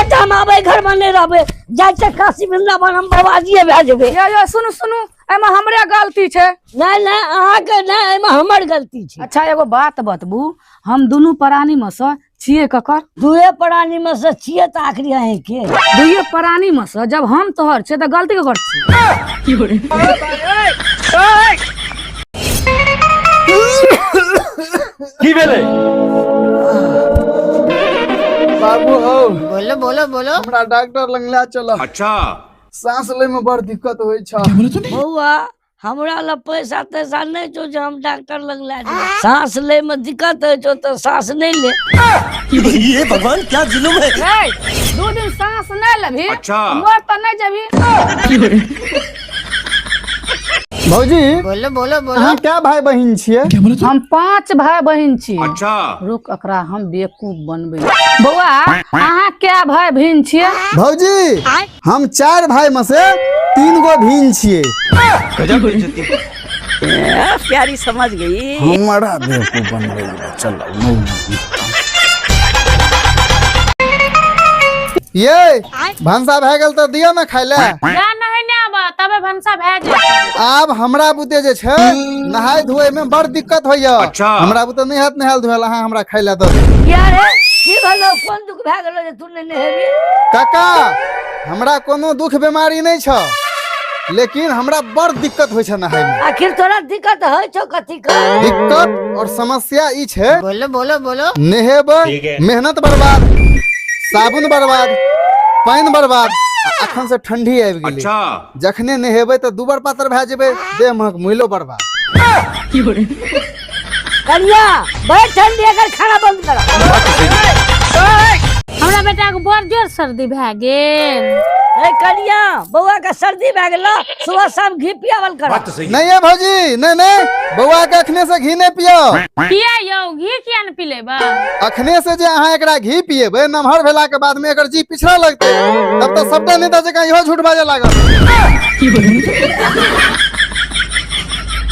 बेटा, हम आबै घर में नहीं रहबै, जाइ छै काशी वृंदावन, हम बाबाजीए भए जेबै। यो यो, सुनू सुनू, एहिमे हमरे गलती छै। नहीं नहीं, अहाँके नहीं, एहिमे हमर गलती छै। अच्छा, एगो बात बतबू, हम दुनू प्राणी में से छियै ककर? दुए प्राणी में से छियै तऽ आखिरी अहीं के। दुइये प्राणी में से जब हम तोहर छियै तऽ गलती ककर छी? की भेलै? बाबू हौ। बोलो बोलो बोलो। हमरा डॉक्टर लग लए चल। अच्छा। सांस लै में बड़ दिक्कत होइ छ। बौआ, हमरा लग पैसा तैसा नहीं छौ जे हम डॉक्टर लग लए जेबै। सांस लै में दिक्कत होइ छौ तऽ सांस नहीं ले। ये भगवान, क्या जुलुम है। ए, 2 दिन सांस नहीं लेबही। अच्छा। मर तऽ नहीं जेबही। भौजी। बोलो बोलो बोलो। अहाँ क्या भाई बहिन छियै? हम 5 भाई बहिन छी। अच्छा। रुक, एकरा हम बेवकूफ बनबै। बौआ, अहाँ क्या भाई बहिन छियै? भौजी, हम 4 भाई में से 3 गो भिन छियै। गजब बेइज्जती। प्यारी समझ गई। हमरा बेवकूफ बनबै लए चल। ये भनसा भए गेल तऽ दिअ ने खाय लए। जा, नहेने आबऽ, तबे भनसा भए जायत। आब हमरा बुते जे छै नहाय धोए में बड़ दिक्कत होइया। अच्छा। हमरा बुते नहि हैत नहायल धोयल, अहाँ हमरा खाय लए दऽ दिअ। किया रे, की भेलौ? कोन दुख भए गेलौ जे तू नहि नहेबी? काका, हमरा कोनो दुख बीमारी नहि छ, लेकिन हमरा बड़ दिक्कत होइ छै नहाय में। आखिर तोरा दिक्कत होइ छौ कथी के? दिक्कत और समस्या ई छै। बोलो बोलो बोलो। नहेबै, मेहनत बर्बाद, साबुन बर्बाद, पानि बर्बाद, आ अखन से ठंडी आबि गेलै। अच्छा। जखने नहेबै तऽ दुबर पातर भए जेबै, देह महक मुइलो बर्बाद। कनिया, बैठ, ठंडी एकर खाना बंद कर। हमरा बेटा के बड़ जोर सर्दी भए गेल। ए कनिया, बौआ के सर्दी भए गेल, सुबह शाम घी पियावल कर। बात तो सही है। नहीं है भौजी, नहीं नहीं, बौआ के अखने से घी नहीं पियो। किया यौ, घी किया ने पिलेबै? अखने से जे अहाँ एकरा घी पिएबै, नमहर भेला के बाद में एकर जी पिछड़ा लगतै, तब तऽ सबटा नेता जकाँ इहो झूठ बाजऽ लागत।